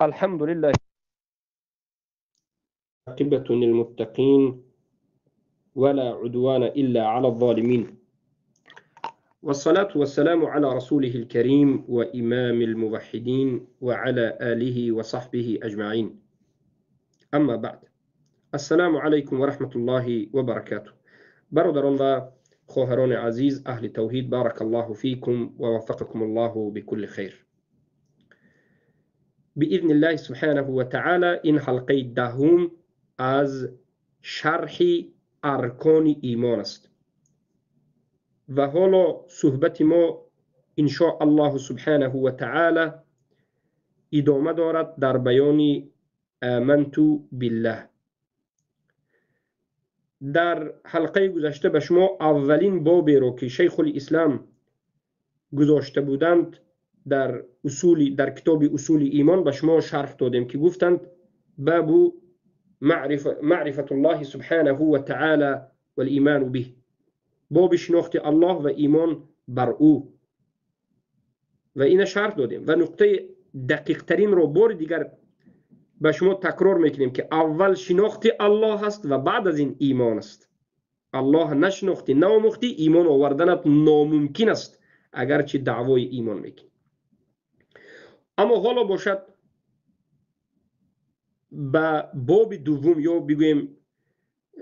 الحمد لله عاقبة للمتقين ولا عدوان إلا على الظالمين، والصلاة والسلام على رسوله الكريم وإمام الموحدين وعلى آله وصحبه أجمعين. أما بعد، السلام عليكم ورحمة الله وبركاته. برادران و خواهران عزیز اهل توحید، بارک الله فیکم و وفقکم الله بكل خیر. باذن الله سبحانه و تعالی این حلقه دهم از شرح ارکان ایمان است و حالا صحبت ما ان شاء الله سبحانه و تعالی ادامه دارد در بیان آمنت بالله. در حلقه گذشته به شما اولین بابی رو که شیخ الاسلام گذاشته بودند در کتاب اصول ایمان به شما شرح دادیم که گفتند باب معرفت الله سبحانه و تعالی والایمان به، باب شناخت الله و ایمان بر او، و این شرح دادیم و نقطه دقیق ترین رو بار دیگر به شما تکرار میکنیم که اول شناخت الله است و بعد از این ایمان است. الله نشناختی، ناموختی، ایمان آوردنت ناممکن است اگرچه دعوای ایمان میکنی. اما حالا باشد به باب دوم، یا بگوییم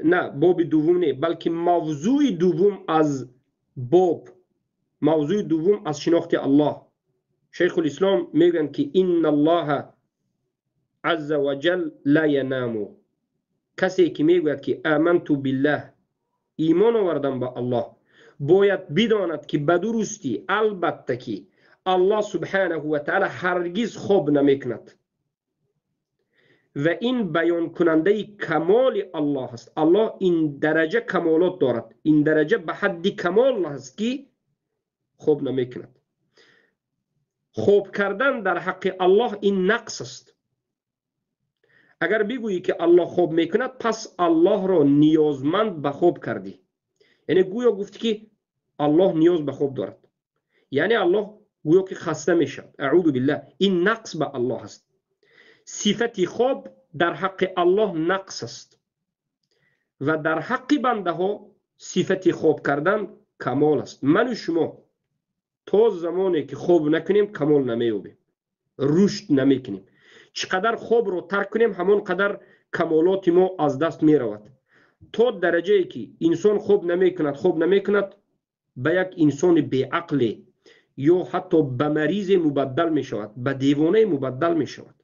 نه باب دوم نه، بلکه موضوع دوم از باب، موضوع دوم از شناخت الله. شیخ الاسلام میگن که ان الله عز وجل لا ینام. کسی که میگوید که آمنت بالله، ایمان آوردم به الله، باید بداند که به درستی البته که الله سبحانه و تعالی هرگز خواب نمیکند و این بیان کننده کمال الله است. الله این درجه کمالات دارد، این درجه به حد کمال است که خواب نمیکند. خواب کردن در حق الله این نقص است. اگر بگویی که الله خواب میکند، پس الله را نیازمند به خواب کردی، یعنی گویا گفتی که الله نیاز به خواب دارد، یعنی الله گویا که خسته میشد. اعوذ بالله، این نقص به الله است. صفت خواب در حق الله نقص است و در حق بنده ها صفت خواب کردن کمال است. من و شما تا زمانی که خواب نکنیم کمال نمییابیم، رشد نمیکنیم. چقدر خواب رو ترک کنیم همان قدر کمالات ما از دست می رود. تا درجه ای که انسان خواب نمیکند به یک انسان بیعقل یا حتی به مریض مبدل می شود، به دیوانه مبدل می شود.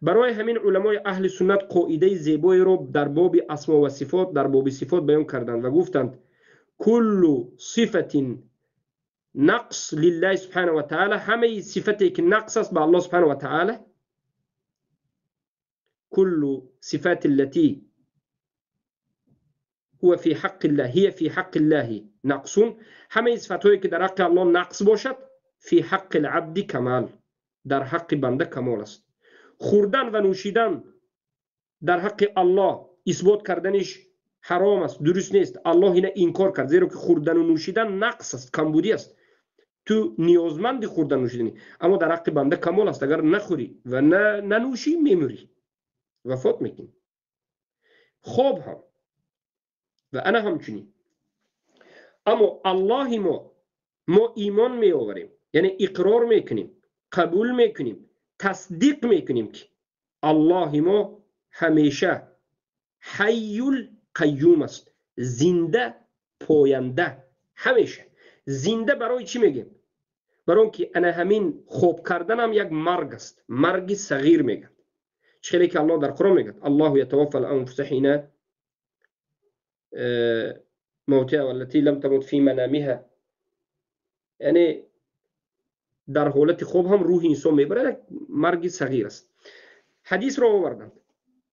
برای همین علمای اهل سنت قاعده زیبایی رو در باب اسما و صفات، در باب صفات بیان کردند و گفتند کل صفت نقص لله سبحانه و تعالی، همه صفتی که نقص است به الله سبحانه و تعالی، كل صفات التي هو في حق الله، هي في حق الله نقص، همه صفات که در حق الله نقص باشد في حق العبد کمال، در حق بنده کمال است. خوردن و نوشیدن در حق الله اثبات کردنش حرام است، درست نیست. الله اینه انکار کرد، زیرا که خوردن و نوشیدن نقص است، کمبودی است، تو نیازمند خوردن و نوشیدنی. اما در حق بنده کمال است، اگر نخوری و ننوشی میمیری، وفات میکنی. خواب هم و انا همچنین. اما الله ما ایمان می آوریم، یعنی اقرار میکنیم، قبول میکنیم، تصدیق میکنیم که الله ما همیشه حی القیوم است، زنده پاینده، همیشه زنده. برای چی میگیم؟ برای اینکه انا همین خواب کردن هم یک مرگ است، مرگ صغیر میگن. چخیلی که الله در قرآن میگه الله یتوفى الانفس حين موتها والتي لم تمت في منامها، یعنی در حالت خواب هم روح انسان میبره، مرگ صغیر است. حدیث رو آوردند،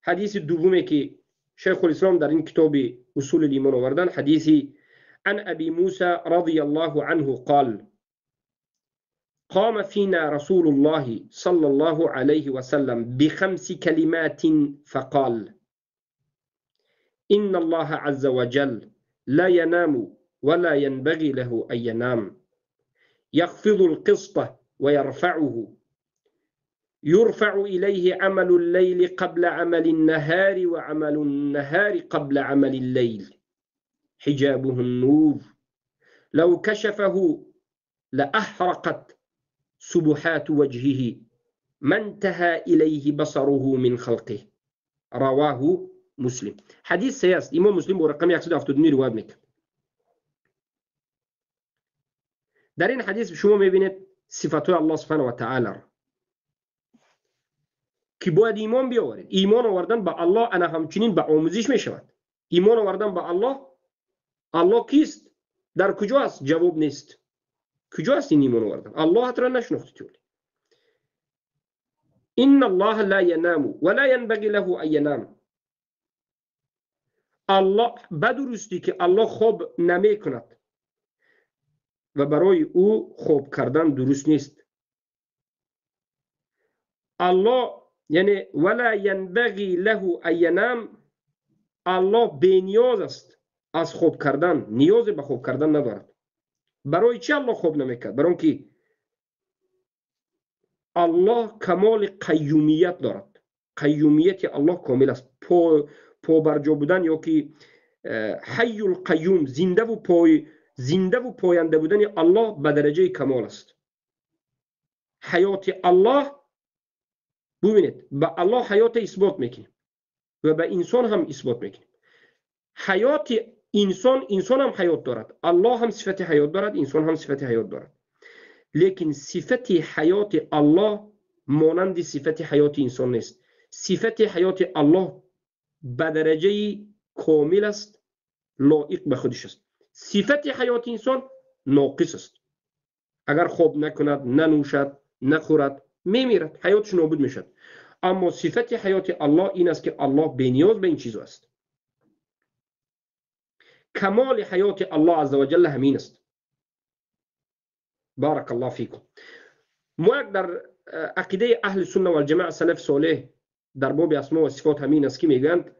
حدیث دومی که شیخ الاسلام در این کتاب اصول الایمان آوردن، حدیث عن ابي موسى رضي الله عنه قال قام فينا رسول الله صلى الله عليه وسلم بخمس كلمات فقال إن الله عز وجل لا ينام ولا ينبغي له أن ينام، يخفض القسط ويرفعه يرفع إليه عمل الليل قبل عمل النهار وعمل النهار قبل عمل الليل حجابه النور لو كشفه لأحرقت سبحات وجهه ما انتهى إليه بصره من خلقه. رواه مسلم. حدیث صحیح است. امام مسلم با رقم 179 روایت میکرد. در این حدیث شما میبینید صفات الله سبحانه و تعالی را که باید ایمان بیاورید. ایمان آوردن به الله انا همچنین به آموزش میشود. ایمان آوردن به الله، الله کیست؟ در کجا است؟ جواب نیست. کجا است این ایمان آوردن؟ الله را نشناختی تو. ان الله لا ينام ولا ينبغي له ان ينام. الله بدرستی که الله خواب نمی کند و برای او خواب کردن درست نیست. الله یعنی ولا ينبغي له ان ينام، الله بی‌نیاز است از خواب کردن، نیاز به خواب کردن ندارد. برای چی الله خواب نمیکرد؟ برای اینکه الله کمال قیومیت دارد. قیومیت الله کامل است. پابرجا بودن یا که حی القیوم، زنده و پاینده بودن الله به درجه کمال است. حیات الله، ببینید به الله حیات اثبات میکنیم و به انسان هم اثبات میکنیم. حیات انسان، انسان هم حیات دارد، الله هم صفت حیات دارد، انسان هم صفت حیات دارد. لیکن صفت حیات الله مانند صفت حیات انسان نیست. صفت حیات الله به درجه کامل است، لایق به خودش است. صفت حیات انسان ناقص است. اگر خواب نکند، ننوشد، نخورد، میمیرد، حیاتش نابود میشد. اما صفت حیات الله این است که الله بی‌نیاز به این چیز است. کمال حیات الله عزوجل همین است. بارک الله فیکم. ما در عقیده اهل سنت و الجماعه سلف صالح در باب اسما و صفات همین است که میگویند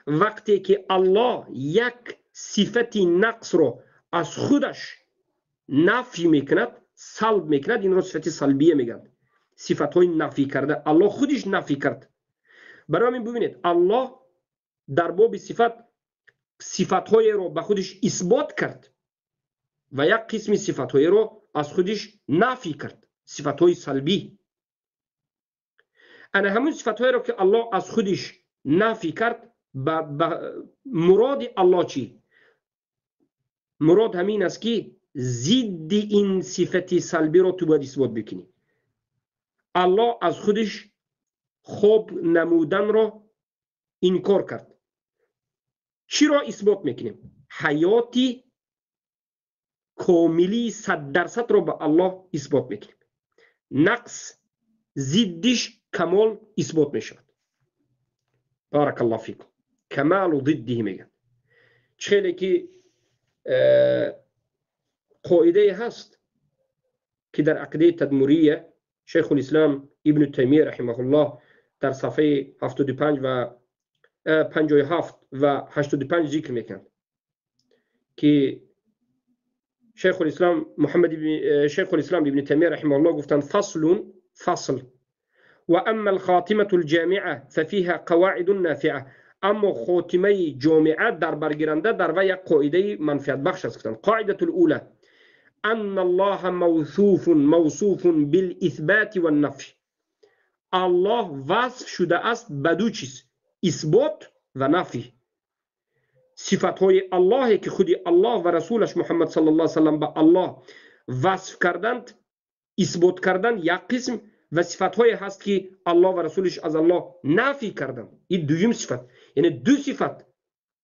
وقتی که الله یک صفت نقص رو از خودش نفی میکند، سلب میکند، این رو صفت سلبیه میگند. صفت های نفی کرده الله خودش نفی کرد. برای همین ببینید الله در باب صفت، صفت های رو به خودش اثبات کرد و یک قسم صفت های رو از خودش نفی کرد، صفت های سلبی. انا همون صفت های رو که الله از خودش نفی کرد، مراد الله چی؟ مراد همین است که ضد این صفت سلبی رو تو باید اثبات بکنی. الله از خودش خواب نمودن رو انکار کرد. چی را اثبات میکنیم؟ حیاتی کاملی 100% رو به الله اثبات میکنیم. نقص ضدش کمال اثبات میشود. بارک الله فیکم. کمال ضده میگن. خیلی که قاعده هست که در عقیده تدمریه شیخ الاسلام ابن تیمیه رحمه الله در صفحه 75 و 57 و 85 ذکر میکند که شیخ الاسلام محمد شیخ الاسلام ابن تیمیه رحمه الله گفتند فصل فصل و اما الخاتمه الجامعه ففيها قواعد نافعه. اما خاتمه جامعه در برگیرنده در وی یک قاعده منفعت بخش است. گفتند قاعده الاولى ان الله موصوف بالاثبات والنفی. الله وصف شده است به دو چیز، اثبات و نفی. صفت های الله که خودی الله و رسولش محمد صلی الله علیه و سلم به الله وصف کردند، اثبات کردند یک قسم، و صفت های هست که الله و رسولش از الله نفی کردند. این دویم صفت، یعنی دو صفت،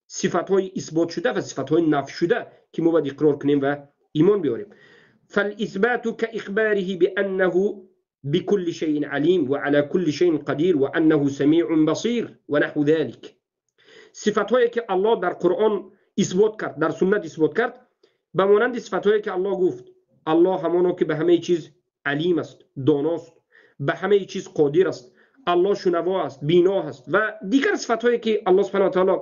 صفت های اثبات شده و صفت های نفی شده که ما باید اقرار کنیم و ایمان بیاریم. فالاثبات كاخباره بانه بكل شيء عليم وعلى كل شيء قدير وانه سميع بصير ونحو ذلك. صفت هایی که الله در قرآن اثبات کرد، در سنت اثبات کرد، به مانند صفت هایی که الله گفت الله همانو که به همه چیز علیم است، داناست، به همه چیز قادر است، الله شنوا است، بینا است و دیگر صفت هایی که الله سبحانه و تعالی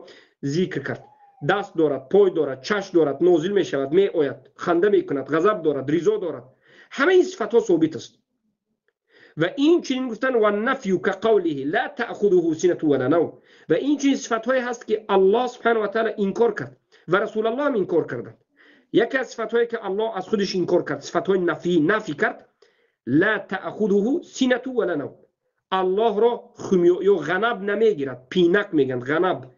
ذکر کرد. دست دارد، پای دارد، چشم دارد، نازل می شود، می آید، خنده می کند، غضب دارد، رضا دارد. همه این صفت ها ثابت است. و این چنین گفتن و نفی كقوله لا تأخذه سنة ولا نوم. و این چنین صفت‌هایی هست که الله سبحانه و تعالی انکار کرد و رسول الله هم انکار کردند. یکی از صفت‌هایی که الله از خودش انکار کرد، صفت‌های نفی کرد، لا تأخذه سنة ولا نوم. الله را خمیو یا غنب نمیگیرد، پینک میگن غنب،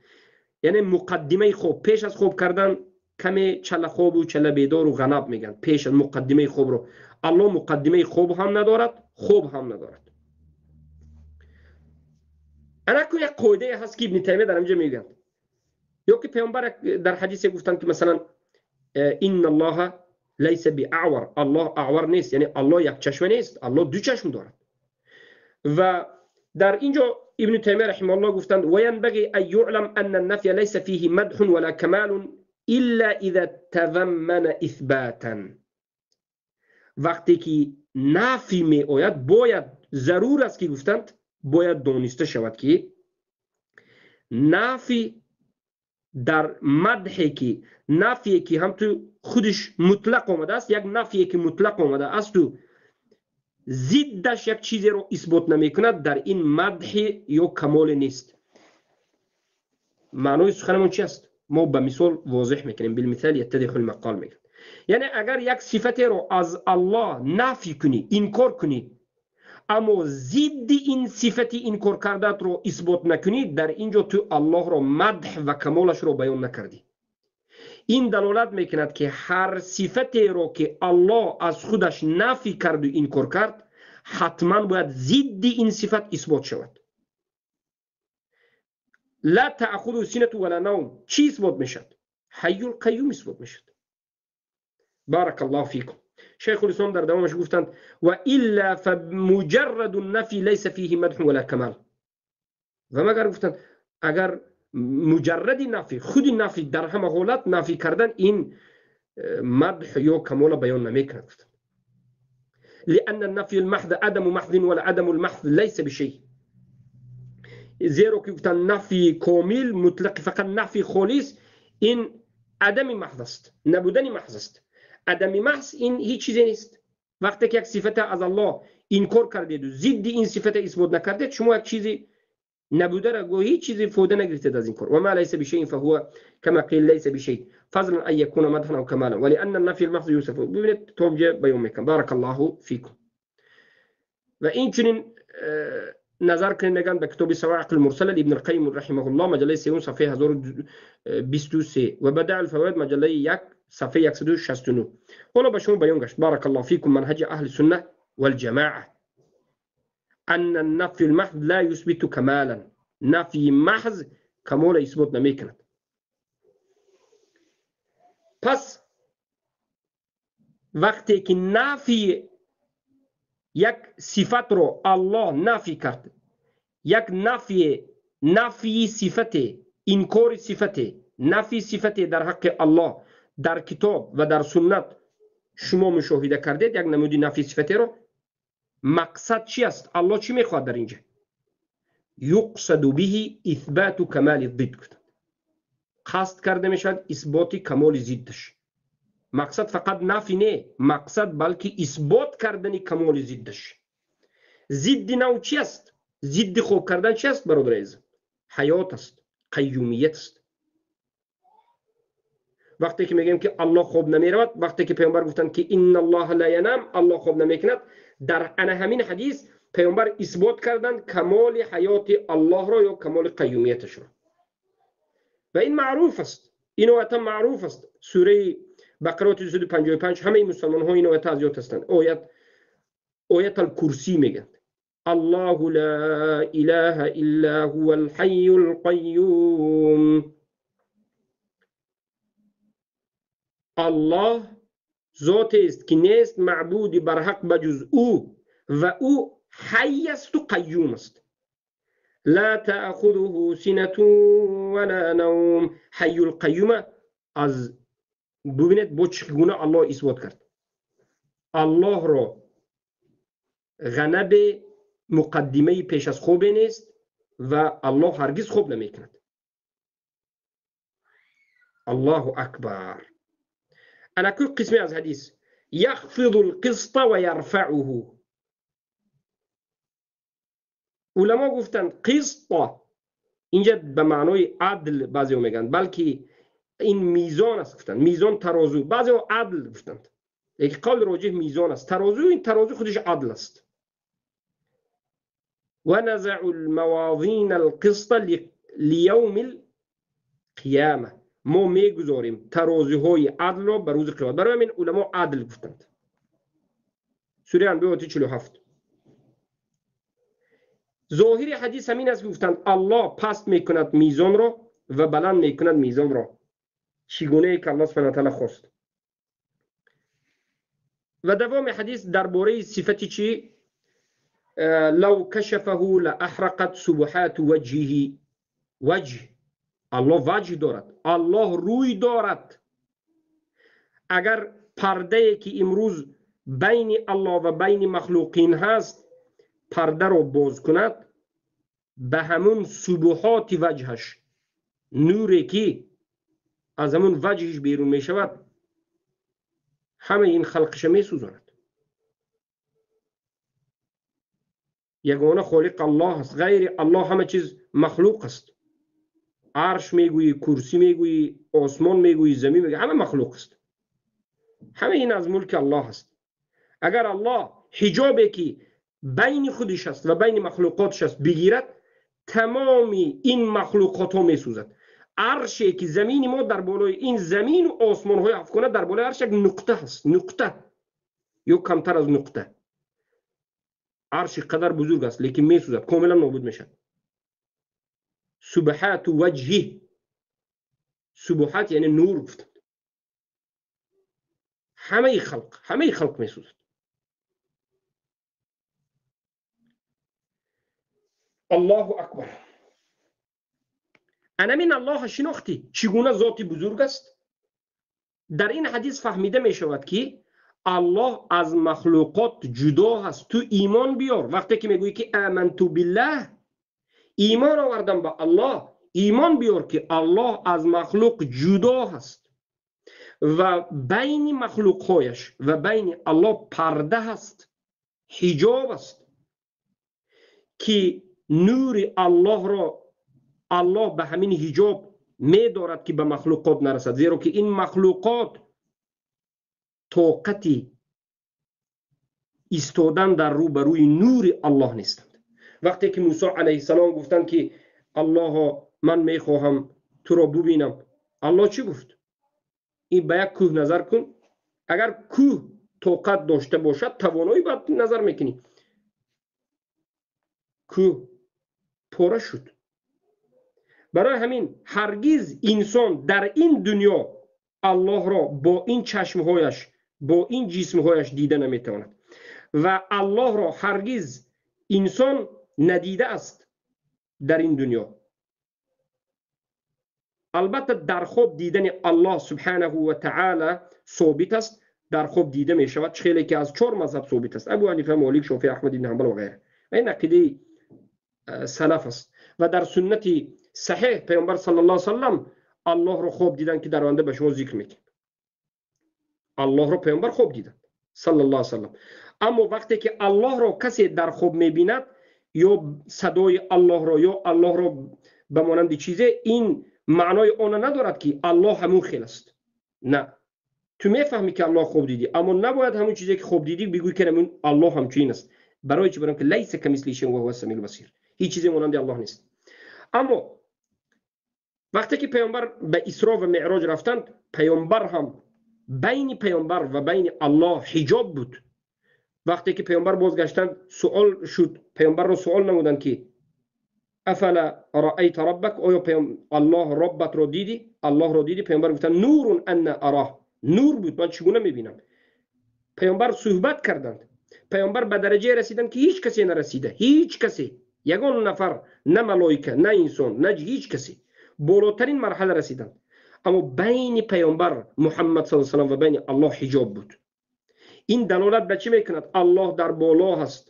یعنی مقدمه خواب، پیش از خواب کردن کمی چله خواب و چله بیدار و غنب میگن، پیش از مقدمه خواب رو. الله مقدمه خواب هم ندارد، خواب هم ندارد. انا یک قاعده هست که ابن تیمیه در اینجا میگن، یا که پیامبر در حدیث گفتن که مثلا ان الله لیس باعور، الله اعور نیست، یعنی الله یک چشم نیست، الله دو چشم دارد. و در اینجا ابن تیمیه رحمه الله گفتند و ینبغی ان یعلم ان النفی لیس فیه مدح ولا کمال الا اذا تضمن اثباتا. وقتی که نفی می آید باید ضرور است که گفتند باید دانسته شود که نفی در مدحی که نفی که هم تو خودش مطلق آمده است، یک نفی که مطلق آمده است تو ضدش یک چیزی رو اثبات نمی کند، در این مدح یا کمال نیست. معنای سخنمون چی است؟ ما به مثال واضح میکنیم، بالمثال یتضح المقال میگن. یعنی اگر یک صفت رو از الله نفی کنی، انکار کنی، اما ضد این صفت انکار کردت رو اثبات نکنی، در اینجا تو الله رو مدح و کمالش رو بیان نکردی. این دلالت میکند که هر صفتی رو که الله از خودش نفی کرد و انکار کرد، حتما باید ضد این صفت اثبات شود. لا تأخذ سنة ولا نوم چی اثبات میشد؟ حی القیوم اثبات میشد. بارک الله فیکم. شیخ الاسلام در دوامش گفتند و الا فمجرد النفی لیس فیه مدح ولا کمال. و مگر گفتند اگر مجرد نفی، خود نفی در همه حالت نفی کردن، این مدح یا کمال بیان نمیکند. لأن النفي المحض عدم محض ولا عدم المحض ليس بشيء. زیرا که گفتن نفی کامل مطلق، فقط نفی خالص، این عدم محض است، نبودن محض است. عدم محض این هیچ چیزی نیست. وقتی که یک صفت از الله انکار کردید و ضد این صفت اثبات نکردید، شما یک چیزی نبوده را گویی هیچ چیزی فایده نگرفتید از این کار. و ما لیس بشیء فهو کما قیل لیس بشیء فضلا ان یکون مدحا او کمالا ولان النفی المحض یوسف. ببینید تا اینجا بیان میکنم. بارک الله فیکم. و این چنین نظر کنید میگن به کتاب صواعق المرسله ابن القیم رحمه الله، مجله 3 صفحه 1023 و بدع الفوائد مجله 1 صفحه 169. حالا به شما بیان گشت. بارک الله فیکم. منهج اهل السنه والجماعه ان النفي المحض لا يثبت كمالا. نفی محض کمال اثبات نمیکند. پس وقتی که نفی یک صفت رو الله نفی کرد، یک نفی صفت، انکار صفت، نفی صفت در حق الله در کتاب و در سنت شما مشاهده کردید، یک نمودی نفی صفت رو، مقصد چی است؟ الله چی میخواد در اینجا؟ یقصد به اثبات کمال الضد. قصد کرده میشود اثبات کمال ضدش. مقصد فقط نفی نه، مقصد بلکه اثبات کردن کمال ضدش. ضد نو چی است؟ ضد خوب کردن چی است برادر عزیز؟ حیات است، قیومیت است. وقتی که میگیم که الله خوب نمیرود، وقتی که پیامبر گفتند که ان الله لا ینام، الله خوب نمیکند، در انا همین حدیث پیامبر اثبات کردند کمال حیات الله را یا کمال قیومیتش را. و این معروف است، این آیت معروف است. سوره بقره 255 همه مسلمان ها این آیت از یاد هستند. آیت الکرسی میگن الله لا اله الا هو الحی القیوم. الله ذات است که نیست معبودی بر حق بجز او و او حی است و قیوم است. لا تأخذه سنة ولا نوم. حی القیوم از ببینید با چگونه الله اثبات کرد. الله را غنب مقدمه پیش از خوب نیست و الله هرگز خوب نمیکند. الله اکبر. انا كل قسمی از حدیث یخفض القسط و یرفعه. Уламо гуфтанд қист инҷа ба маънои адл баъзеҳо мегӯянд, балки ин мизон аст гуфтанд, мизон тарозу, баъзеҳо адл гуфтанд, лекин қавли роҷиҳ мизон аст. Тарозу, ин тарозу худиш адл аст. Ва назау алмавозин алқиста лияуми алқияма, мо мегузорем тарозуҳои адлро ба рӯзи қиёмат. Барои ҳамин уламо адл гуфтанд. Сураи Анбиё ояти 47. Зоҳири ҳадис ҳамин аст ки гуфтанд Аллоҳ паст мекунад мизонро ва баланд мекунад мизонро, чӣ гунае ки Аллоҳ субҳонаҳу ва таъоло хост. Ва давоми ҳадис дар бораи сифати чӣ? Лав кашафаҳу лааҳрақат субҳату ваҷҳиҳи. Ваҷҳ, Аллоҳ ваҷҳ дорад, Аллоҳ рӯй дорад. Агар пардае ки имрӯз байни Аллоҳ ва байни махлуқин ҳаст пардаро боз кунад, ба ҳамун субҳоти ваҷҳаш, нуре ки аз ҳамун ваҷҳиш берун мешавад, ҳамаи ин халқиша месӯзонад. Ягона холиқ Аллоҳ аст, ғайри Аллоҳ ҳама чиз махлуқ аст. Арш мегӯӣ, курсӣ мегӯӣ, осмон мегӯӣ, замин мегӯӣ, ҳама махлуқ аст. Ҳама ин аз мулки Аллоҳ аст. Агар Аллоҳ ҳиҷобе ки байни худиш аст ва байни махлуқотиш аст бигирад, тамоми ин махлуқотҳо месӯзад. Арше ки замини мо дар болои ин замину осмонҳои ҳафткона, дар болои арш як нуқта ҳаст, нуқта ё камтар аз нуқта. Арши қадар бузург аст, лекин месӯзад, комилан нобуд мешавад. Субҳату ваҷҳи, субҳат яъне нур гуфтанд. Ҳамаи халқ, ҳамаи халқ месӯзад. Аллоҳу акбар. Анамин Аллоҳ шинохтӣ чӣ гуна зоти бузург аст? Дар ин ҳадис фаҳмида мешавад ки Аллоҳ аз махлуқот ҷудо ҳаст. Ту имон биёр. Вақте ки мегӯӣ ки аманту биллаҳ, имон овардам ба Аллоҳ, имон биёр ки Аллоҳ аз махлуқ ҷудо ҳаст ва байни махлуқҳояш ва байни Аллоҳ парда ҳаст, ҳиҷоб аст ки нури Аллоҳро Аллоҳ ба ҳамин ҳиҷоб медорад ки ба махлуқот нарасад, зеро ки ин махлуқот тоқати истодан дар рӯбарӯи нури Аллоҳ нестанд. Вақте ки Мусо алайҳиссалом гуфтанд ки Аллоҳо, ман мехоҳам туро бубинам, Аллоҳ чӣ гуфт? Ин ба як кӯҳ назар кун, агар кӯҳ тоқат дошта бошад, тавоноӣ баъд назар мекунӣ. Кӯҳ пора шуд. Барои ҳамин ҳаргиз инсон дар ин дунё Аллоҳро бо ин чашмҳояш, бо ин ҷисмҳояш дида наметавонад ва Аллоҳро ҳаргиз инсон надида аст дар ин дунё. Албатта дар хоб дидани Аллоҳ субҳанаҳу ва таъала собит аст, дар хоб дида мешавад, хеле ки аз 4 мазҳаб собит аст: Абу Ҳанифа, Молик, Шофеъ, Аҳмад ибн Ҳанбал ва ғайра. Ва ин ақидаи салаф аст ва дар суннати саҳеҳ Паёмбар саллаллоҳу алайҳи васаллам Аллоҳро хоб диданд ки дар оянда ба шумо зикр мекунем. Аллоҳро Паёмбар хоб диданд саллаллоҳу алайҳи васаллам. Аммо вақте ки Аллоҳро касе дар хоб мебинад, ё садои Аллоҳро ё Аллоҳро ба монанди чизе, ин маънои она надорад ки Аллоҳ ҳамун хел аст. На, ту мефаҳмӣ ки Аллоҳ хоб дидӣ, аммо набояд ҳамун чизе ки хоб дидӣ бигӯӣ ки ҳамун Аллоҳ ҳамчунин аст. Барои чӣ? Барои ки лайса камислиҳи шайъун ва ҳува самиул басир, ҳеҷ чизе монанди Аллоҳ нест. Аммо вақте ки Паёмбар ба Исро ва Меъроҷ рафтанд, Паёмбар ҳам байни Паёмбар ва байни Аллоҳ ҳиҷоб буд. Вақте ки Паёмбар бозгаштанд, суол шуд, Паёмбарро суол намуданд ки афала раайта раббак, оё Аллоҳ роббатро дидӣ? Аллоҳро дидӣ? Паёмбар гуфтанд нурун анна араҳ, нур буд, ман чӣ гуна мебинам? Паёмбар суҳбат карданд. Паёмбар ба дараҷае расиданд ки ҳеҷ касе нарасида, ҳеҷ касе, ягон нафар, на малоика, на инсон, на ҳеҷ касе, болотарин марҳала расиданд. Аммо байни Паёмбар Муҳаммад саллаллоҳу алайҳи васаллам ва байни Аллоҳ ҳиҷоб буд. Ин далолат ба чӣ мекунад? Аллоҳ дар боло ҳаст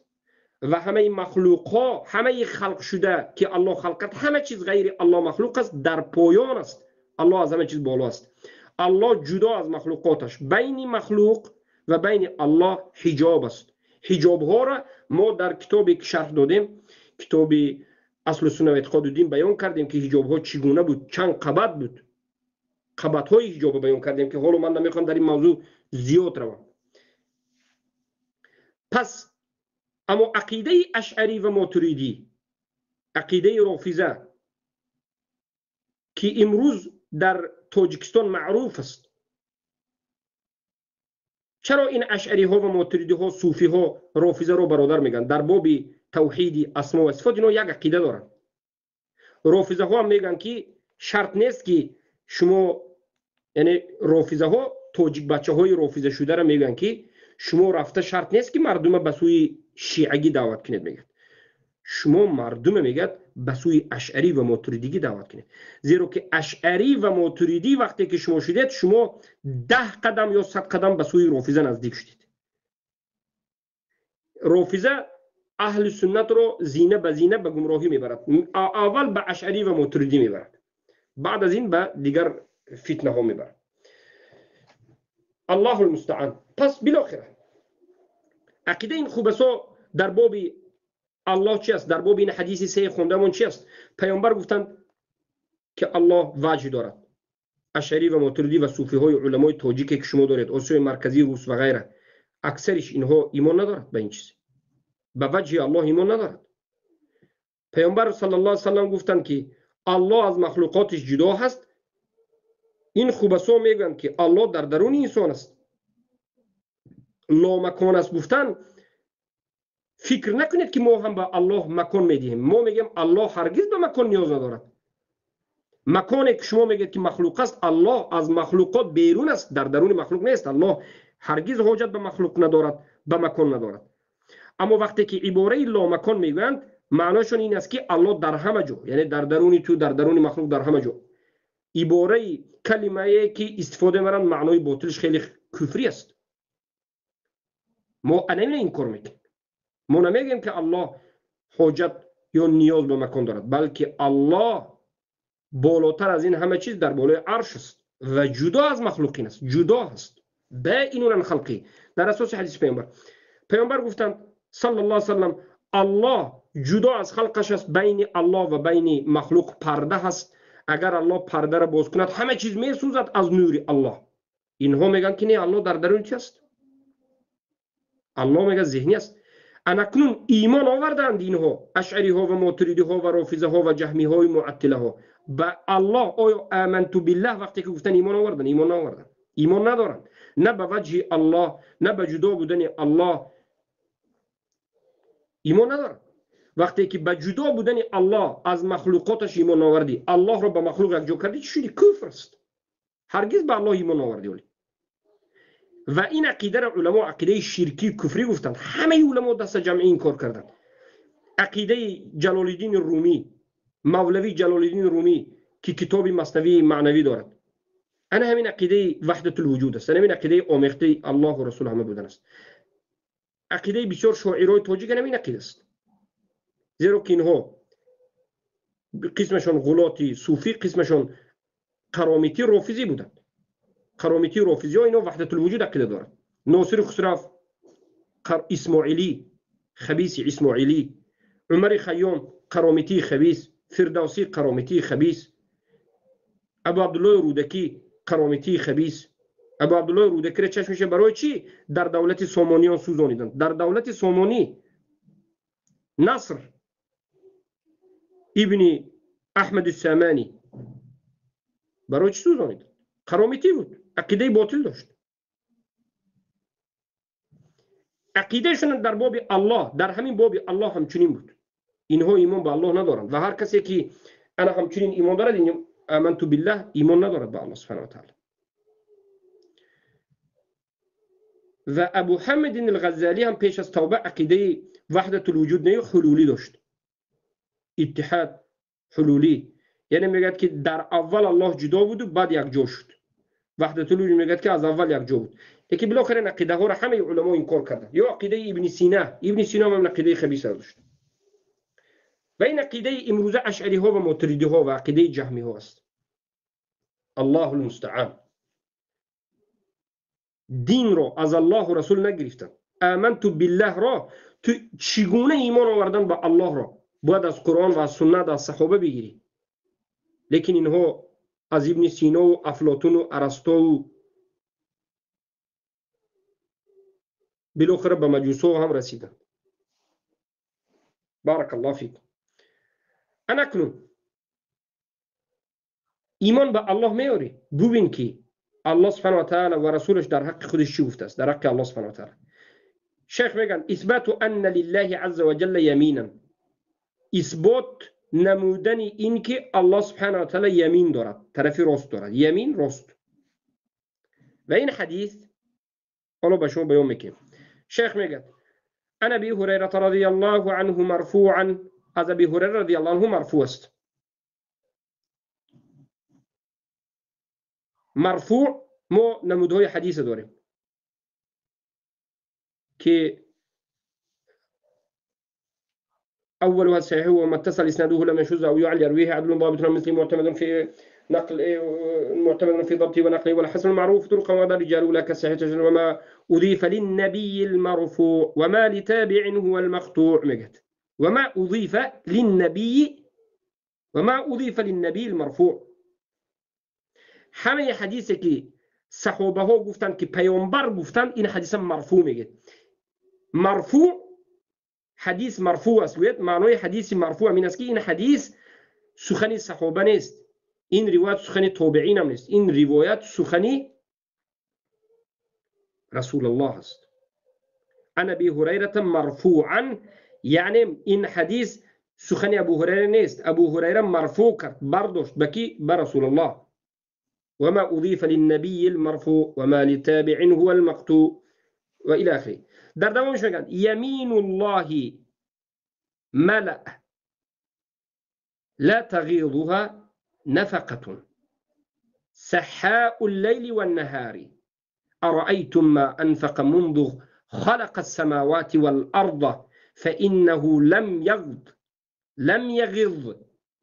ва ҳамаи махлуқҳо, ҳамаи халқ шуда ки Аллоҳ халқ кард, ҳама чиз ғайри Аллоҳ махлуқ аст, дар поён аст. Аллоҳ аз ҳама чиз боло аст. Аллоҳ ҷудо аз махлуқоташ, байни махлуқ ва байни Аллоҳ ҳиҷоб аст. Ҳиҷобҳоро мо дар китобе ки шарҳ додем, китоби аслу сунна ва эътиқоду дин баён кардем, ки ҳиҷобҳо чӣ гуна буд, чанд қабат буд, қабатҳои ҳиҷобро баён кардем, ки ҳоло ман намехоҳам дар ин мавзӯъ зиёд равам. Пас аммо ақидаи ашъарӣ ва мотуридӣ, ақидаи рофиза, ки имрӯз дар Тоҷикистон маъруф аст, чаро ин ашъариҳо ва мотуридиҳо, суфиҳо рофизаро бародар мегӯянд? Дар боби тавҳиди асмо ва сифот инҳо як ақида доранд. Рофизаҳо ҳам мегӯянд, ки шарт нест, ки шумо, яъне рофизаҳо тоҷик бачаҳои рофиза шударо мегӯянд, ки шумо рафта шарт нест, ки мардума ба сӯи шиагӣ даъват кунед, мегӯяд. Шумо мардума, мегӯяд, ба сӯи ашъарӣ ва мотуридигӣ даъват кунед, зеро ки ашъарӣ ва мотуридӣ вақте ки шумо шудед, шумо 10 қадам ё 100 қадам ба сӯи рофиза наздик шудед. Рофиза аҳли суннатро зина ба зина ба гумроҳӣ мебарад. Аввал ба ашъарӣ ва мотуридӣ мебарад, баъд аз ин ба дигар фитнаҳо мебарад. Аллоҳу лмустаан. Пас билохира ақидаи ин хубасо дар боби аллоҳ чи аст? Дар боби ин ҳадиси се хондамон чи аст? Паёмбар гуфтанд, ки аллоҳ ваҷҳ дорад. Ашъарӣ ва мотуридӣ ва суфиҳои уламои тоҷике, ки шумо доред, Осиёи Марказӣ, рус ва ғайра, аксариш инҳо имон надорад ба ин чиз, ба ваҷҳи аллоҳ имон надорад. Паёмбар саллаллоҳу алайҳи васаллам гуфтанд, ки аллоҳ аз махлуқотиш ҷудо ҳаст. Ин хубасо мегӯянд, ки аллоҳ дар даруни инсон аст, ломакон аст. Гуфтан фикр накунед, ки мо ҳам ба аллоҳ макон медиҳем. Мо мегӯем, аллоҳ ҳаргиз ба макон ниёз надорад. Маконе ки шумо мегӯед, ки махлуқ аст, аллоҳ аз махлуқот берун аст, дар даруни махлуқ нест. Аллоҳ ҳаргиз ҳоҷат ба махлуқ надорад, ба макон надорад. Аммо вақте ки ибораи ломакон мегӯянд, маъноашон ин аст, ки аллоҳ дар ҳама ҷо, яъне дар даруни ту, дар даруни махлуқ, дар ҳама ҷо. Ибораи калимае ки истифода мебаранд, маънои ботилш хеле куфрӣ аст. Мо анамина инкор мекунем. Мо намегӯем, ки аллоҳ ҳоҷат ё ниёз ба макон дорад, балки аллоҳ болотар аз ин ҳама чиз, дар болои арш аст ва ҷудо аз махлуқин аст, ҷудо аст, баинун ан халқӣ, дар асоси ҳадиси паёмбар. Паёмбар гуфтанд саллаллоҳу алайҳи васаллам, аллоҳ ҷудо аз халқаш аст, байни аллоҳ ва байни махлуқ парда ҳаст. Агар аллоҳ пардаро боз кунад, ҳама чиз месӯзад аз нури аллоҳ. Инҳо мегӯянд, ки не, аллоҳ дар даруни чи аст? Аллоҳ мегӯяд зеҳнӣ аст. Анакнун имон оварданд инҳо, ашъариҳо ва мотуридиҳо ва рофизаҳо ва ҷаҳмиҳои муаттилаҳо, ба аллоҳ. Оё аманту биллаҳ вақте ки гуфтан, имон оварданд? Имон наоварданд, имон надоранд на ба ваҷҳи аллоҳ, на ба ҷудо будани аллоҳ имон надоранд. Вақте ки ба ҷудо будани аллоҳ аз махлуқоташ имон наовардӣ, аллоҳро ба махлуқ якҷо кардӣ, чӣ шудӣ? Куфр аст. Ҳаргиз ба аллоҳ имон наовардӣ. Оли ва ин ақидаро уламо ақидаи ширкӣ, куфрӣ гуфтанд. Ҳамаи уламо даста ҷамъӣ инкор карданд. Ақидаи Ҷалолиддини Румӣ, Мавлавӣ Ҷалолиддини Румӣ, ки китоби Маснавии маънавӣ дорад, ана ҳамин ақидаи ваҳдатулвуҷуд аст, ана ҳамин ақидаи омехтаи аллоҳу расул ҳама будан аст. Ақидаи бисёр шоирои тоҷик ана ҳамин ақида аст, зеро ки инҳо қисмашон ғулоти суфӣ, қисмашон қаромитӣ рофизӣ буданд. Қаромитӣ рофизиҳо инҳо ваҳдатулвуҷуд ақида доранд. Носири Хусрав исмоилӣ, хабиси исмоилӣ, Умари Хайём қаромитии хабис, Фирдавсӣ қаромитии хабис, Абу Абдуллои Рӯдакӣ қаромитии хабис. Абу Абдуллои Рӯдакиро чашмиша барои чӣ дар давлати Сомониён сӯзониданд? Дар давлати Сомонӣ Наср ибни Аҳмади Саманӣ барои чӣ сӯзониданд? Қаромитӣ буд, ақидаи ботил дошт. Ақидаашон дар боби аллоҳ, дар ҳамин боби аллоҳ ҳамчунин буд. Инҳо имон ба аллоҳ надоранд ва ҳар касе ки ана ҳамчунин имон дорад, аманту биллаҳ, имон надорад ба аллоҳ субҳанаҳу ва таъала. Ва Абу Ҳамидин Алғаззалӣ ҳам пеш аз тавба ақидаи ваҳдатулвуҷуд не, ҳулулӣ дошт, иттиҳад ҳулулӣ, яъне мегӯяд, ки дар аввал аллоҳ ҷудо буду, баъд якҷо шуд. Ваҳдатулвуҷуд мегӯяд, ки аз аввал якҷо буд. Лекин билохира ин ақидаҳоро ҳамаи уламо инкор карданд. Ё ақидаи Ибни Сина, Ибни Сино ҳам ақидаи хабиса дошт. Ва ин ақидаи имрӯза ашъариҳо ва мотуридиҳо ва ақидаи ҷаҳмиҳо аст. Аллоҳу лмустаан. Динро аз аллоҳу расул нагирифтанд. Аманту биллаҳро ту чӣ гуна имон овардан ба аллоҳро باید از قرآن و از سنت از صحابه بگیری. لیکن اینها از ابن سینا و افلاطون و ارسطو و بالاخره به مجوسو هم رسیدند. بارک الله فیک. اکنون ایمان به الله میاری، ببین که الله سبحانه و تعالی و رسولش در حق خودش چی گفته است، در حق الله سبحانه و تعالی. شیخ میگن اثبات ان لله عز وجل یمینا، اثبات نمودن این که الله سبحانه و تعالی یمین دارد، طرف راست دارد، یمین راست. و این حدیث حالا به شما بیان میکنیم. شیخ میگه عن ابی هریره رضی الله عنه مرفوعا، از ابی هریره رضی الله عنه مرفوع است. مرفوع ما نمودهای حدیث داریم که أولها الصحيح وما اتصل إسناده لم يشذ أو يعل يرويه عدل ضابط مثل معتمد في نقل معتمد في ضبطه ونقله والحسن المعروف طرق وما رجال لك الصحيح وما أضيف للنبي المرفوع وما لتابع هو المقطوع. مجد وما أضيف للنبي، وما أضيف للنبي المرفوع. همه حدیثی که صحابه ها گفتن که پیامبر گفتن، این حدیث مرفوع میگه. مرفوع حدیث مرفوع است. معنای حدیث مرفوع این است که این حدیث سخن صحابه نیست، این روایت سخن تابعین هم نیست، این روایت سخن رسول الله است. عن ابی هریره مرفوعا، یعنی این حدیث سخن ابو هریره نیست، ابو هریره مرفوع کرد، برداشت بکی بر رسول الله. وما أضيف للنبي المرفوع وما لتابع هو المقطوع و إلى آخره. در دوامش میگن یمین الله ملأ لا تغيضها نفقة سحاء الليل والنهار أرأيتم ما أنفق منذ خلق السماوات والأرض فإنه لم يغض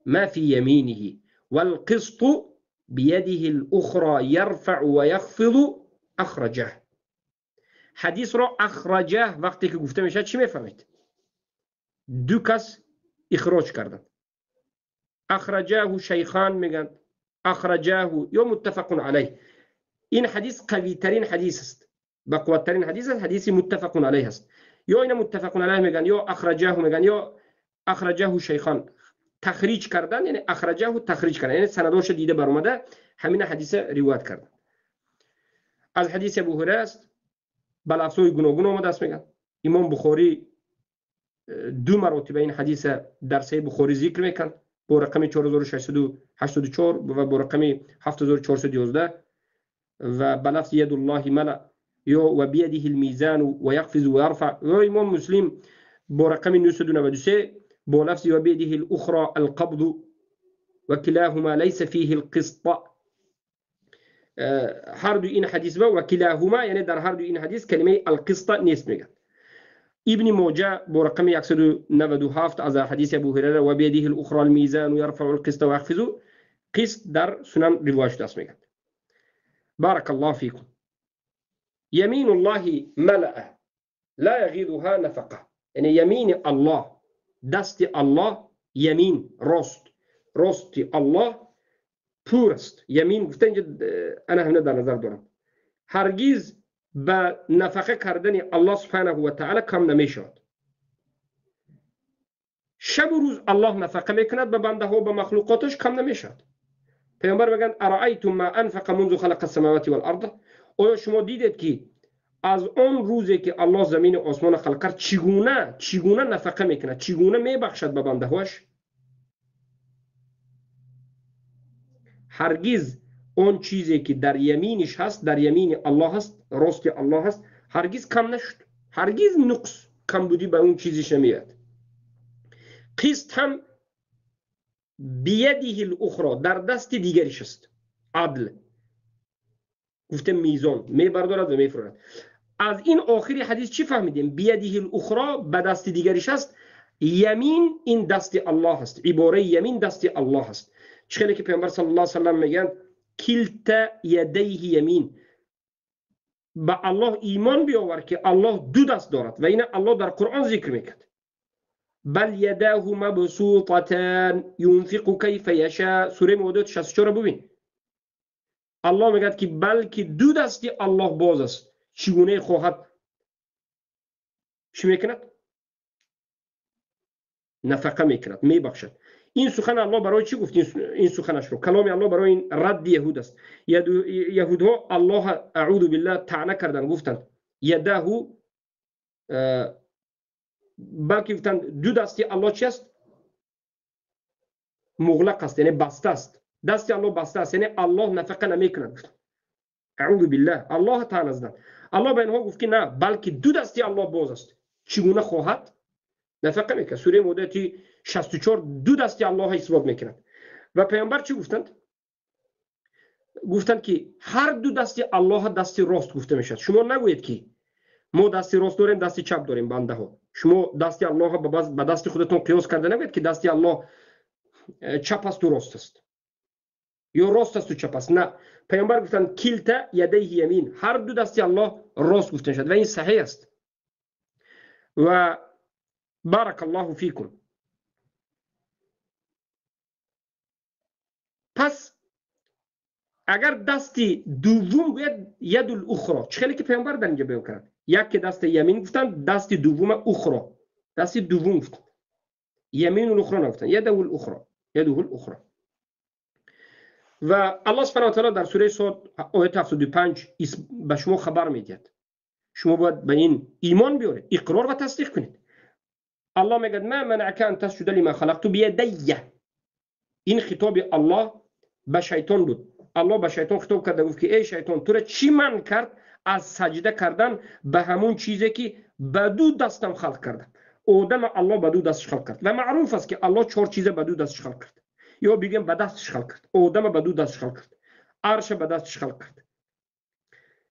ما في يمينه والقسط بيده الأخرى يرفع ويخفض أخرجه. حدیث را اخرجه وقتی که گفته میشه چی میفهمید؟ دو کس اخراج کردن. اخرجه شیخان میگن، اخرجه یا متفق علیه. این حدیث قوی ترین حدیث است، با قوت ترین حدیث است، حدیث متفق علیه است. یا اینا متفق علیه میگن، یا اخرجه میگن، یا اخرجه شیخان. تخریج کردن یعنی اخرجه تخریج کردن، یعنی سندش دیده بر اومده، همین حدیث روایت کردن. از حدیث ابو هریره است، با لفظ‌های گوناگون آمده است. میگن امام بخاری دو مرتبه این حدیث در صحیح بخاری ذکر میکن، با رقم 4684 و با رقم 7411 و با لفظ ید الله ملأ یا و بیده المیزان و یقفز و یرفع. و امام مسلم با رقم 993 با لفظ و بیده الاخرى القبض و کلاهما لیس فیه القسط. هر دو این حدیث و کلاهما یعنی در هر دو این حدیث کلمه القسط نیست میگن. ابن ماجه با رقم 197 از حدیث ابو هریره و بیده الاخرى المیزان و یرفع القسط و یخفض، قسط در سنن روایت شده است میگن. بارک الله فیکم. یمین الله ملأ لا یغیضها نفقه، یعنی یمین الله، دست الله، یمین راست، راست الله پور است. یمین گفته اینجا انا همینه در نظر دارم، هرگز به نفقه کردن الله سبحانه و تعالی کم نمیشود. شب و روز الله نفقه میکند به بنده ها و به مخلوقاتش، کم نمیشود. پیامبر میگن ارأیتم ما انفق منذ خلق السماوات والارض، آیا شما دیدید که از آن روزی که الله زمین و آسمان خلق کرد چگونه نفقه میکند، چگونه میبخشد به بنده هاش؟ هرگز آن چیزی که در یمینش هست، در یمین الله هست، راست الله هست، هرگز کم نشد، هرگز نقص کمبودی به اون چیزش نمیاد. قسط هم بیده الاخرى در دست دیگرش است. عدل گفته میزان میبردارد و میفرارد. از این آخری حدیث چی فهمیدیم؟ بیده الاخرى به دست دیگرش است. یمین این دست الله است، عباره یمین دست الله است. چه که پیامبر صلی الله علیه و سلم میگن کلتا یدیه یمین، به الله ایمان بیاور که الله دو دست دارد و این الله در قرآن ذکر میکرد. بل یداه مبسوطتان ینفق کیف یشاء. سوره مائده 64 ببین. الله میگه که بلکه دو دستی الله باز است، چگونه خواهد چی میکند؟ نفقه میکند، میبخشد. این سخن الله برای چی گفت؟ این سخنش رو کلام الله برای این رد یهود است. یهودها الله اعوذ بالله طعنه کردن، گفتند یداه، بلکه گفتند دو دستی الله چی است؟ مغلق است، یعنی بسته است. دستی الله بسته است، یعنی الله نفقه نمیکند. اعوذ بالله، الله طعنه زدند. الله به اینها گفت که نه، بلکه دو دستی الله باز است، چگونه خواهد نفقه میکند. سوره مائده 64 دو دستی الله اثبات میکند. و پیامبر چی گفتند؟ گفتند که هر دو دستی الله دستی راست گفته میشد. شما نگویید که ما دستی راست داریم دستی چپ داریم. بنده ها، شما دستی الله به دست خودتون قیاس کرده نگویید که دستی الله چپ است و راست است، یا راست است و چپ است. نه، پیامبر گفتند کلتا یدیه یمین، هر دو دستی الله راست گفته میشد و این صحیح است. و بارک الله فیکم. پس اگر دستی دوم گوید ید الاخرى، چه خیلی که پیامبر در اینجا بیان کرد، یک که دست یمین گفتن، دست دوم اخرى، دست دوم گفتن، یمین الاخرى نگفتن، یده الاخرى، یده الاخرى. و الله سبحانه و تعالی در سوره صاد آیه 75 به شما خبر میدهد. شما باید به این ایمان بیارید، اقرار و تصدیق کنید. الله میگه ما منعک ان تسجد لما خلقت بیدی. این خطاب الله به شیطان بود. الله به شیطان خطاب کرده گفت که ای شیطان، تو را چی من کرد از سجده کردن به همون چیزی که به دو دستم خلق کردم؟ آدم الله به دو دستش خلق کرد و معروف است که الله چهار چیز به دو دستش خلق کرد، یا بگیم به دستش خلق کرد. آدم به دو دستش خلق کرد، عرش به دستش خلق کرد،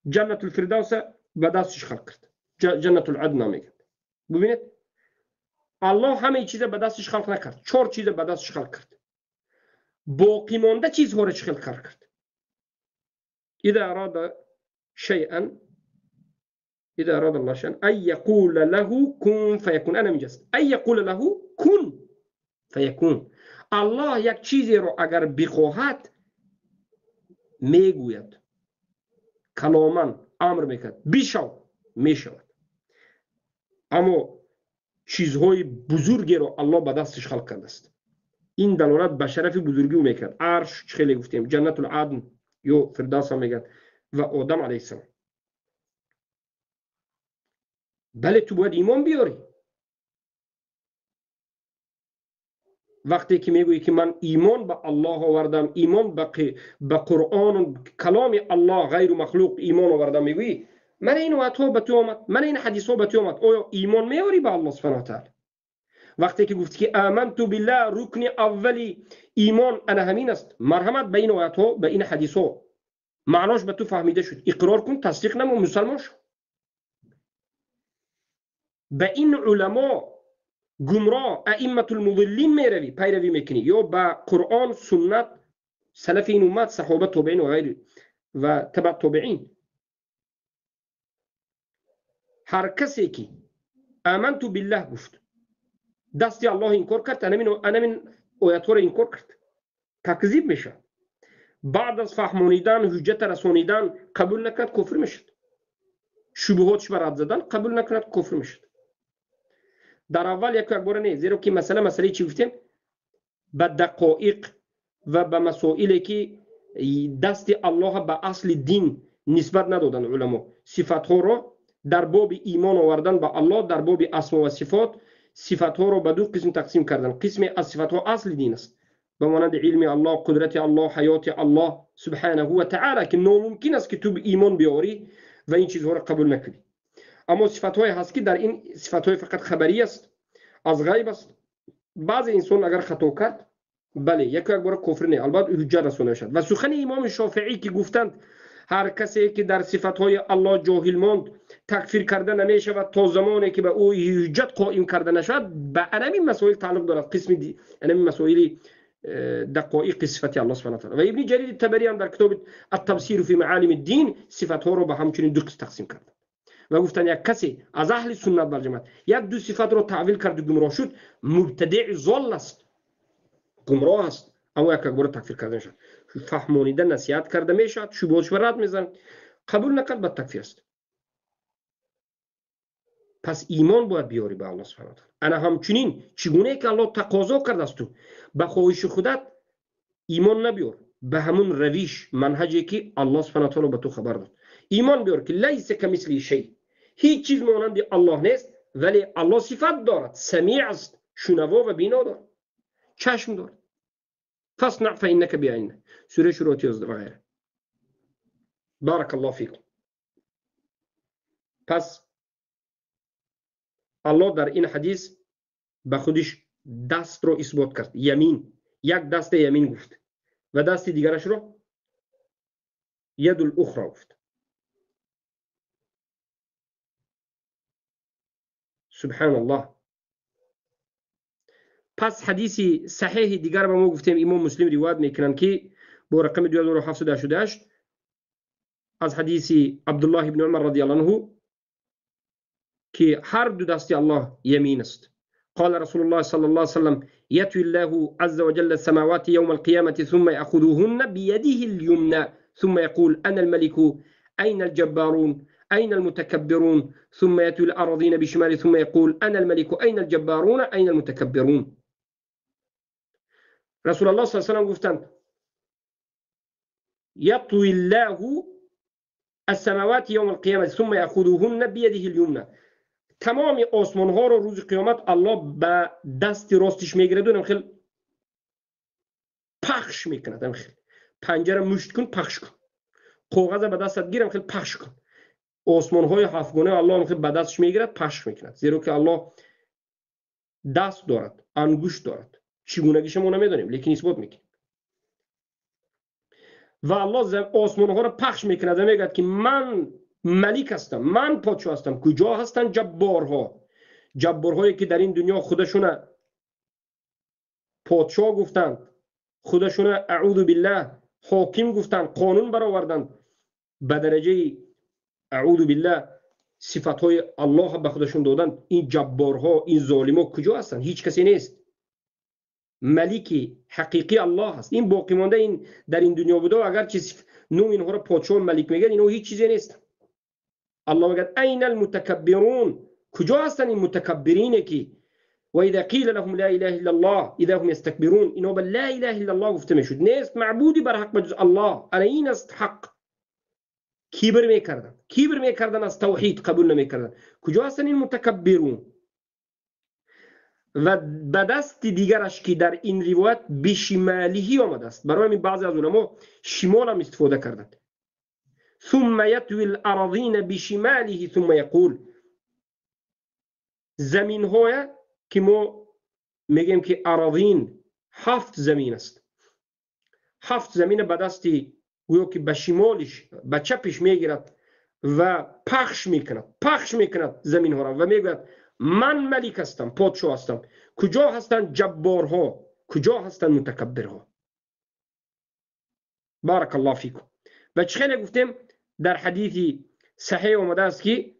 جنت الفردوس به دستش خلق کرد، جنت العدن میگه. ببینید الله همه چیز به دستش خلق نکرد، چهار چیز به دستش خلق کرد. باقی مانده چیزها را چه خلق کرد؟ اذا اراد شيئا، اذا اراد الله شيئا ان يقول له كن فيكون. انا میگم ان يقول له كن فيكون. الله یک چیزی را اگر بخواهد میگوید، کلاما امر میکرد، بشو میشود. اما چیزهای بزرگی را الله به دستش خلق کرده است. این دلالت به شرف بزرگی او میکرد. عرش خیلی گفتیم، جنت العدن یا فردوس هم میگن، و آدم علیه السلام. بله تو باید ایمان بیاری. وقتی که میگویی که من ایمان به الله آوردم، ایمان به قرآن کلام الله غیر مخلوق ایمان آوردم، میگویی من این آیات به تو آمد، من این حدیث ها به تو آمد، آیا ایمان میاری به الله سبحانه و تعالی؟ وقتی که گفت که آمنت بالله، رکن اولی ایمان انا همین است، مرحمت به این آیات ها، به این حدیث ها، معناش به تو فهمیده شد، اقرار کن، تصدیق نمو، مسلمان شو. به این علما گمراه ائمه المضلین میروی، پیروی میکنی، یا به قرآن، سنت، سلف این امت، صحابه، تابعین و غیر و تبع تابعین. هر کسی که آمنت بالله گفت، دستی الله انکار کرد، انمین آیات را انکار کرد، تکذیب میشه. بعد از فهمانیدن، حجت رسانیدن، قبول نکرد، کفر میشد. شبهاتش بر رد زدن، قبول نکرد، کفر میشد. در اول یک بار نه، زیرا که مسئله چی گفتیم؟ به دقایق و به مسائلی که دست الله به اصل دین نسبت ندادن علما، صفات ها را در باب ایمان آوردن به الله، در باب اسما و صفات، صفات ها را به دو قسم تقسیم کردن. قسم از صفات ها اصل دین است، به مانند علم الله، قدرت الله، حیات الله سبحانه و تعالی، که ناممکن است که تو به ایمان بیاری و این چیزها را قبول نکنی. اما صفات های هست که در این صفات های فقط خبری است، از غیب است. بعض انسان اگر خطا کرد، بله یک بار کفر نه، البته حجت رسانده شد. و سخن امام شافعی که گفتند هر کسی که در صفات های الله جاهل ماند تکفیر کرده نمیشود تا زمانی که به او حجت قائم کرده نشود، به انمی مسائل تعلق دارد، قسم انمی مسائل دقایق صفات الله سبحانه و تعالی. و ابن جریر الطبری هم در کتاب التبصیر فی معالم الدین صفات ها رو به همچنین دو قسم تقسیم کرد. و گفتن یک کسی از اهل سنت و جماعت یک دو صفت رو تعویل کرد و گمراه شد، مبتدع ضال است، گمراه است، اما یک بار تکفیر کرده میشد، فهمانیده نصیحت کرده میشد، شبهاتش رد میزن، قبول نکرد به تکفیر است. پس ایمان باید بیاری به الله سبحانه و تعالی. انا همچنین چگونه که الله تقاضا کرده است تو به خواهش خودت ایمان نبیار، به همون روش منهجی که الله سبحانه و تعالی به تو خبر داد ایمان بیار که لیس کمثله شیء، هیچ چیز مانند الله نیست، ولی الله صفت دارد، سمیع است، شنوا و بینا دارد، چشم دارد. فاصنع فإنك بعينه، سوره شروع 11 و غیره. بارک الله فیکم. پس الله در این حدیث به خودش دست رو اثبات کرد، یمین، یک دست یمین گفت و دست دیگرش رو ید الاخرى گفت. سبحان الله. پس حدیث صحیح دیگر به ما گفتیم، امام مسلم روایت میکنن که با رقم 2788 از حدیث عبدالله بن عمر رضی الله عنه که هر دو دست الله یمین است. قال رسول الله صلى الله عليه وسلم يتوي الله عز وجل السماوات يوم القيامة ثم يأخذهن بيده اليمنى ثم يقول أنا الملك أين الجبارون أين المتكبرون ثم يتوي الأراضين بشماله ثم يقول أنا الملك أين الجبارون أين المتكبرون. رسول الله صلى الله عليه وسلم گفتند يطوي الله السماوات يوم القيامة ثم يأخذهن بيده اليمنى. تمام آسمان ها رو روز قیامت الله به دست راستش میگیرد و خیلی پخش میکند، خیلی پنجره مشت کن پخش کن، کاغذ به دستت گیرم خیلی پخش کن. آسمان های هفتگانه الله خیلی به دستش میگیرد پخش میکند، زیرا که الله دست دارد، انگشت دارد، چگونگیش ما نمیدانیم لیکن اثبات میکنیم. و الله آسمان ها رو پخش میکند و میگه که من ملک هستم، من پادشاه هستم. کجا هستند جبارها؟ جبارهایی که در این دنیا خودشون پادشاه گفتند، خودشون اعوذ بالله حاکم گفتند، قانون برآوردند، به درجه اعوذ بالله صفتهای الله به خودشون دادند. این جبارها، این ظالما کجا هستند؟ هیچ کسی نیست. ملکی حقیقی الله هست. این باقی مانده این در این دنیا بوده، اگرچه نوم اینها را پادشاه ملک میگن، اینها هیچ چیزی نیست. الله میگه این المتکبرون، کجا هستن این متکبرین که و اذا قیل لهم لا اله الا الله اذا هم یستکبرون. اینا به لا اله الا الله گفته میشد، نیست معبودی بر حق بجز الله، انا این است حق. کبر میکردن، کبر میکردن، از توحید قبول نمیکردن. کجا هستن این متکبرون؟ و به دست دیگرش که در این روایت بشماله آمده است، برای همین بعضی از علما شمال هم استفاده کردند. ثم يطوي الأراضين بشماله ثم يقول، زمین های که ما میگیم که اراضین هفت زمین است، هفت زمین به دستی گویا که به شمالش به چپش میگیرد و پخش میکند، پخش میکند زمین ها را و میگوید من ملک هستم، پادشاه هستم. کجا هستند جبارها؟ کجا هستند متکبرها؟ بارک الله فیکم. و چه خیلی گفتیم در حدیث صحیح آمده است که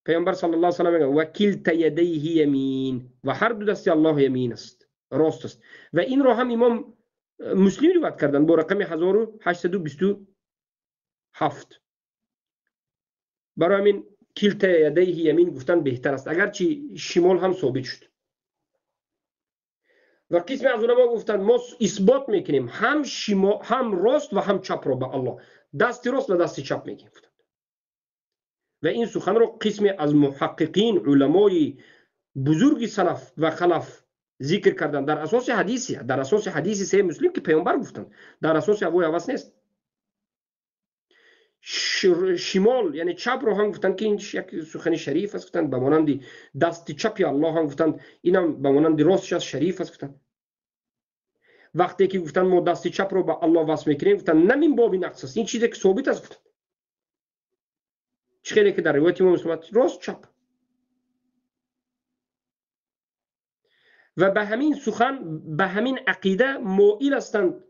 پیامبر صلی الله علیه و سلم میگه و کلتا یدیه یمین، و هر دو دست الله یمین است، راست است. و این را هم امام مسلم روایت کردن با رقم 1827. برای همین کلتا یدیه یمین گفتن بهتر است، اگرچه شمال هم ثابت شد. و قسم از علما گفتند ما اثبات میکنیم هم شما هم راست و هم چپ را به الله، دست راست و دست چپ میگیم. و این سخن را قسم از محققین علمای بزرگ سلف و خلف ذکر کردند در اساس حدیثی، در اساس حدیث صحیح مسلم که پیامبر گفتند، در اساس هوای هوس نیست. شمال یعنی چپ رو هم گفتند که این یک سخن شریف است، گفتند به مانند دست چپ الله هم گفتند، اینم به مانند راستش است، شریف است گفتند. وقتی که گفتند ما دست چپ رو به الله وصل میکنیم، گفتند نه این باب نقص است، این چیزی که ثابت است گفتند. چه خیلی که در روایت امام مسلم راست چپ. و به همین سخن، به همین عقیده مائل هستند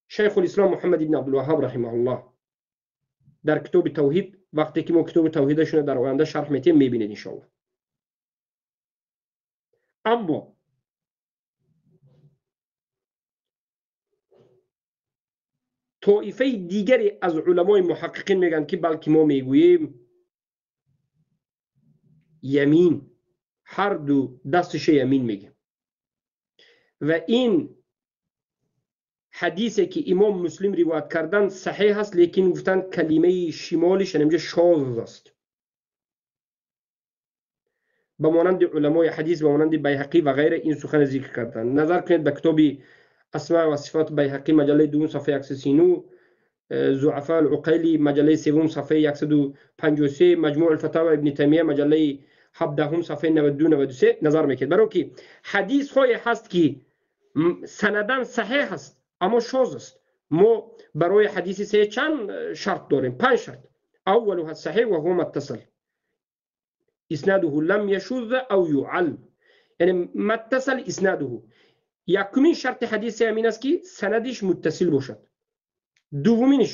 شیخ الاسلام محمد بن عبدالوهاب رحمه الله در کتاب توحید вақте ки мо китоби тавҳидашона дар оянда шарҳ метиҳем, мебинед иншоаллоҳ. Аммо тоифаи дигаре аз уламои муҳаққиқин мегӯянд, ки балки мо мегӯем ямин, ҳар ду дасташа ямин мегӯем. Ва ин ҳадисе ки имом Муслим ривоят кардан саҳеҳ аст, лекин гуфтанд калимаи шимолиш инҷа шоз аст. Ба монанди уламои ҳадис, ба монанди Байҳақӣ ва ғайра ин сухан зикр карданд. Назар кунед ба китоби Асма ва сифат Байҳақӣ, маҷаллаи дуюм, сафҳаи 139, Зуафа ал-Уқайли, маҷаллаи севум, сафҳаи 153, Маҷмӯъ ал-Фатава Ибни Таймия, маҷаллаи 17, сафҳаи 92, 93 назар мекунед. Барои ки ҳадисҳое ҳаст ки санадан саҳеҳ аст, аммо шоз аст. Мо барои ҳадиси саҳеҳ чанд шарт дорем? 5 шарт. Аввалуҳа саҳеҳ ва ҳува муттасил, иснадуҳу лам яшузз ав юъал, яъне муттасил иснадуҳу. Якумин шарти ҳадиси ҳамин аст ки санадиш муттасил бошад. Дуввуминиш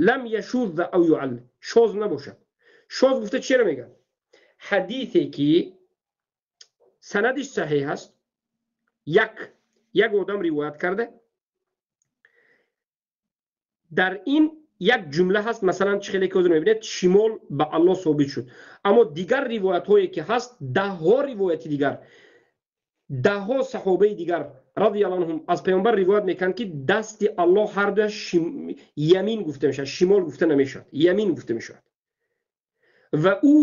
лам яшузз ав юъал, шоз набошад. Шоз гуфта чиро мегӯяд? Ҳадисе ки санадиш саҳеҳ аст, як одам ривоят карда, дар ин як ҷумла ҳаст, масалан чӣ хеле ки ҳозир мебинед, шимол ба Аллоҳ собит шуд. Аммо дигар ривоятҳое ки ҳаст, даҳҳо ривояти дигар, даҳҳо саҳобаи дигар радиаллоҳу анҳум аз паёмбар ривоят мекунанд, ки дасти Аллоҳ ҳар дуяш ямин гуфта мешавад, шимол гуфта намешавад, ямин гуфта мешавад. Ва ӯ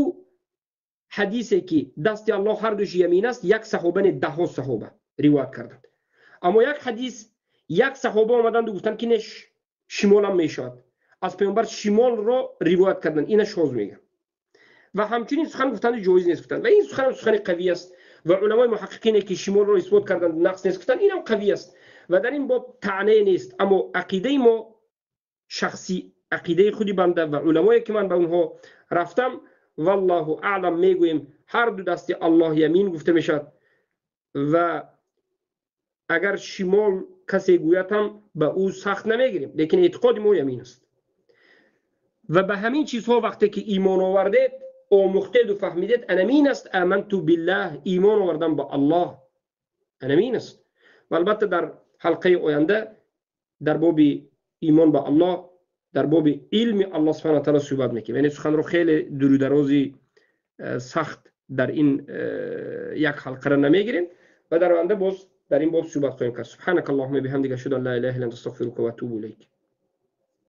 ҳадисе ки дасти Аллоҳ ҳар дуяш ямин аст, як саҳоба не, даҳҳо саҳоба ривоят карданд. Аммо як ҳадис, як саҳоба омаданду гуфтанд, ки не, шимолам мешавад. Аз паёмбар шимолро ривоят карданд, ина шоз мегӯянд. Ва ҳамчунин сухан гуфтанди ҷоиз нест гуфтанд. Ва ин суханам сухани қавӣ аст. Ва уламои муҳаққиқине ки шимолро исбот карданд, нақс нест гуфтанд, инам қавӣ аст. Ва дар ин боб таънае нест. Аммо ақидаи мо шахсӣ, ақидаи худи банда ва уламое ки ман ба онҳо рафтам, валлоҳу аълам, мегӯем ҳар ду дасти Аллоҳ ямин гуфта мешавад. Ва агар шимол касе гӯяд ҳам ба ӯ сахт намегирем, лекин эътиқоди мо ямин аст. Ва ба ҳамин чизҳо вақте ки имон овардед, омӯхтеду фаҳмидед, анамин аст аманту биллаҳ, имон овардан ба Аллоҳ анамин аст. Ва албатта дар ҳалқаи оянда дар боби имон ба Аллоҳ, дар боби илми Аллоҳ субҳанаҳу ва таъоло суҳбат мекунем. Яъне суханро хеле дуру дарози сахт дар ин як ҳалқара намегирем ва дар оянда боз дар ин боб суҳбат хоҳем кард. Субҳанак аллоҳумма биҳамдика, ашҳаду ан ла илаҳа илла анта, астағфирука ва атубу илайк.